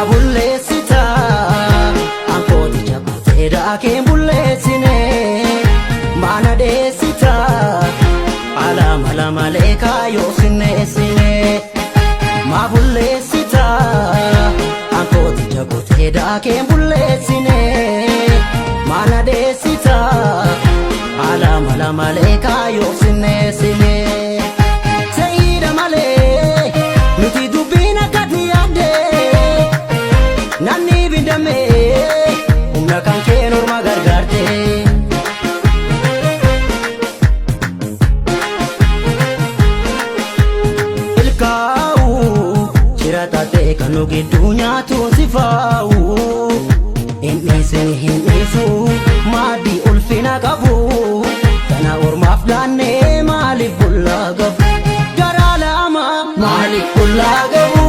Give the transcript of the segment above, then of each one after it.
Maa bulleessita ankooticha kutee daakeen bulleessine maana dheessita alaa mala malee kaayoo sinneessine. Maa bulleessita ankooticha kutee daakeen bulleessine maana dheessita alaa mala malee kaayoo sinneessine. Seeyida malee nuti dubbiin akka yaadde namni bindame humna kan kee norma gargaarte. Ilkaa'u jira taatee kan nu gidduu nyaatu si faa'u. Hin dhiisin hin dhiisu maaddii ulfina qabu. Kana ormaaf laannee maaliif bullaa gabu? Garaa lama maaliif bullaa gabu?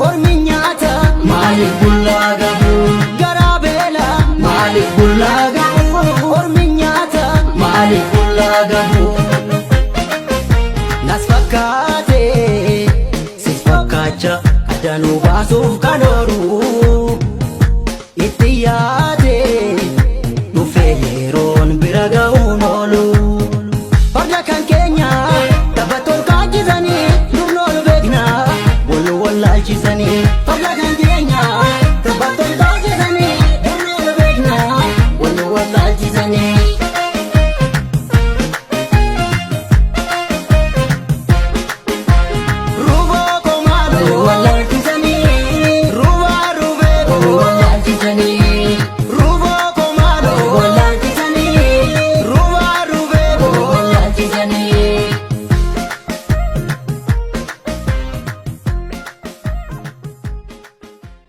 Ormi nyaata maaliif bullaa gabu? Garaa beela maaliif bullaa gabu? Ormi nyaata maaliif bullaa gabu? Nas fakkaate sis fakkaacha addanuu baasuuf kan oolu itti yaade dhufee yeroon bira ga'uun oolu. Farda kan keenya tapha tolkaachisanii durnoolu beekna wal wallaalchisanii farda kan